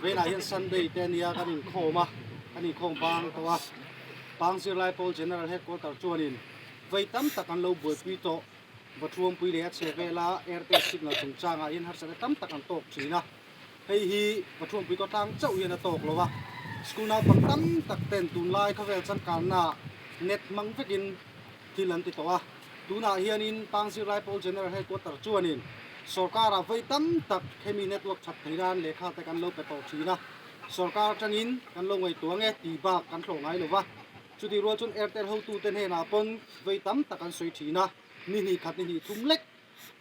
Vawiinah hian Sunday te a nia kan inkhawm a, kan inkhawm bang tawh a. Pang Zirlai Pawl General Headquarter chuanin vawi tam tak an lo buaipui tawh. Vathuampui leh a chhe vela Airtel signal chungchangah hian harsatna tam tak an tawk thin a. Hei hi Vathuampui khawtlang chauh hian a tawk lo a, school naupang tam tak ten tunlai khawvel changkanna net hmang vekin thil an ti tawh a. Tunah hianin Pang Zirlai Pawl General Headquarter chuanin sawrkarah vawi tam tak hemi network that thei nan lehkha te kan lo pe tawh thin a, sawrkar atangin kan lo ngaihtuah nge tih bak kan hlawh ngai lo va. Chutih rual chuan Airtel hotute hnenah pawn vawi tam tak an sawi thin a, ni hnih khat ni hnih thum lek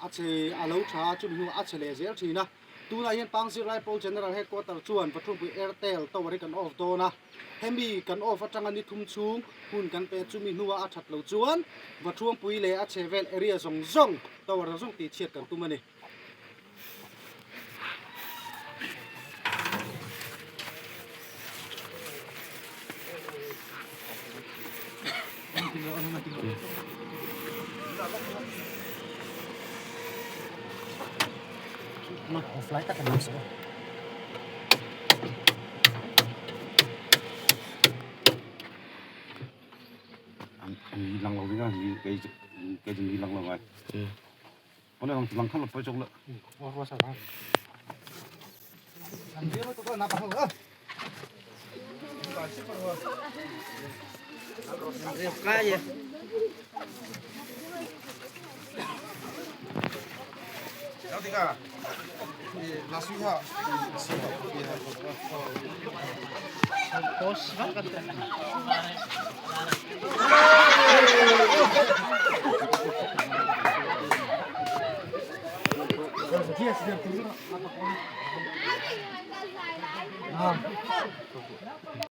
a che a lo tha a, chumi hnuah a che leh zel thin a. Tunah hian Pang Zirlai Pawl General Headquarter chuan Vathumpui Airtel Tower hi kan off dawn a, hemi kan off atanga ni thum chhung hun kan pe a, chumi hnuah a that lo chuan Vathuampui leh a chhe vel area zawng zawng Tower zawng zawng tihchhiat kan tum a ni. Lang lo ding a kei kei chu lang lo ngai. Lang khat lo pawh chawk lo.